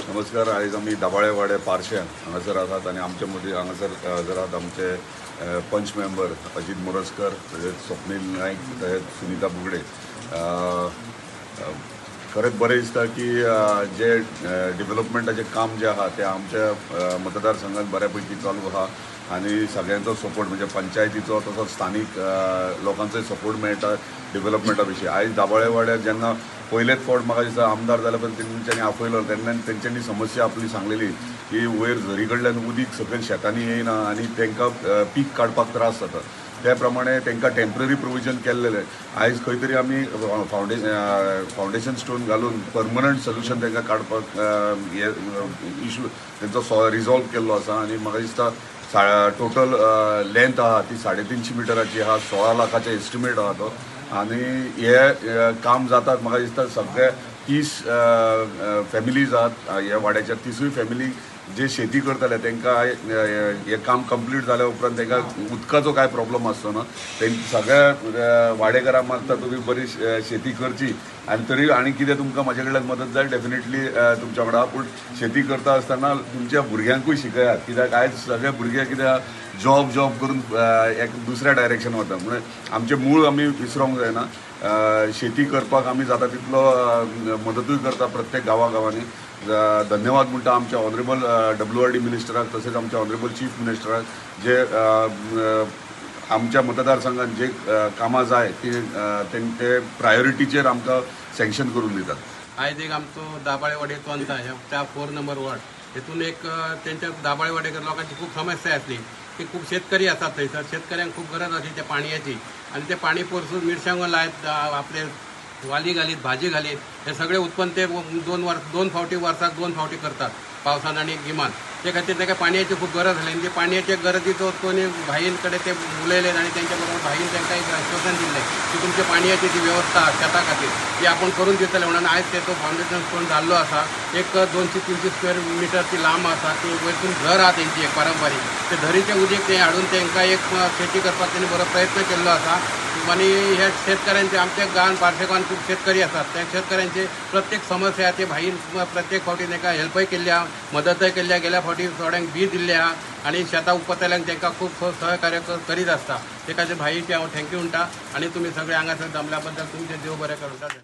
नमस्कार. आयज आमी दाबाळे पार्शे हांगासर आसात आनी आमचे मदीं हांगासर हजर आहात आमचे पंच मेंबर अजीत मोरजकर, तशेंच स्वप्नील नायक, तशेंच सुनीता बुगडे. खरेंच बरें दिसता की जे डेव्हलपमेंटाचें काम जें आहा तें आमच्या मतदारसंघात बऱ्या पैकी चालू आहा आनी सगळ्यांचो सपोर्ट म्हणजे पंचायतीचो तसोच स्थानीक लोकांचोय सपोर्ट मेळटा डेव्हलपमेंटा विशीं. आयज दाबाळे वाड्यार जेन्ना पयलेच फावट म्हाका दिसता आमदार जाल्या पण तेंच्यांनी आपयलो तेन्ना तेंच्यांनी समस्या आपली सांगलेली की वयर झरी कडल्यान उदीक सकयल शेतांनी येयना आनी तांकां पीक काडपाक त्रास जाता. त्या प्रमाणे तांकां टेम्पररी प्रोविजन केल्लेलें. आयज खंय तरी आमी फावंडेशन स्टोन घालून परमनंट सोल्युशन तांकां काडपाक हे इशू तेंचो रिजॉल्व केल्लो आसा. आनी म्हाका दिसता टोटल लेंथ आहा ती 350 मिटराची आहा, 16 लाखाचे एस्टिमेट आहा तो. आनी हे काम जातात म्हाका दिसता सगळे 30 फॅमिलीज आहात ह्या वाड्याच्या, 30 फॅमिली जे शेती करतले तांकां हे काम कंप्लीट जाल्या उपरांत तांकां उदकाचो कांय प्रॉब्लम आसचो ना. सगळ्या वाडेकारांक मागता तुमी बरी शेती करची आनी तरी आनी कितें तुमकां म्हाजे कडल्यान मदत जाय डेफिनेटली तुमच्या वांगडा. पूण शेती करता आसतना तुमच्या भुरग्यांकूय शिकयात, कित्याक आयज सगळे भुरगे कित्याक जॉब जॉब करून एक दुसऱ्या डायरेक्शन वता. म्हणून आमचें मूळ आमी विसरोंक जायना. शेती करपाक आमी जाता तितलो मदतूय करता प्रत्येक गांवागांवांनी. धन्यवाद म्हणटा आमच्या ऑनरेबल WRD मिनिस्टराक तशेंच आमच्या ऑनरेबल चीफ मिनिस्टराक जे आमच्या मतदारसंघात जे कामां जाय ती ते प्रायोरिटीचेर आमकां सँक्शन करून दितात. आयज एक आमचो दाबाळेवाडी चोंता ह्या 4 नंबर वॉर्ड हेतून एक तेंच्या दाबाळेवाडेकर लोकांची खूब समस्या आसली की खूब शेतकरी आसात थंयसर, शेतकऱ्यांक खूब गरज आसली त्या पाणयाची आनी ते पाणी पोरसून मिरसांगो लायत, आपले वाली घालीत, भाजी घालीत, हे सगळे उत्पन्न ते दोन फावटी वर्साक 2 फावटी करतात पावसान आनी गिमान. ते खातीर ताका पाणयाची खूब गरज आसली आनी ते पाणयाचे गरजेचो कोणी भाईन कडेन ते उलयले आनी तेंच्या बरोबर भाईन तांकां एक आश्वासन दिल्लें की तुमच्या पाणयाची जी वेवस्था शेता खातीर ती आपूण करून दितले म्हणून. आयज तेचो फावंडेशन स्टोन जाल्लो आसा. एक 200-300 स्क्वेअर मिटर ती लांब आसा, ती वयरसून झर आहा तेंची एक पारंपारीक, ते झरीचें उदीक ते हाडून तांकां एक शेती करपाक तेणी बरो प्रयत्न केल्लो आसा. आनी ह्या शेतकऱ्यांचे आमच्या गांवान पार्शे गांवान खूब शेतकरी आसात, त्या शेतकऱ्यांचे प्रत्येक समस्या ते भाईन प्रत्येक फावटी तांकां हेल्पय केल्ली आहा, मदतय केल्ली आहा. गेल्या फावटी थोड्यांक बी दिल्लें आहा आनी शेतां उपतल्यांक तांकां खूब सहकार्य करीत आसता. ते खातीर भाईचे हांव thank you म्हणटा आनी तुमी सगळे हांगासर जमल्या बद्दल तुमचें देव बरें करूं.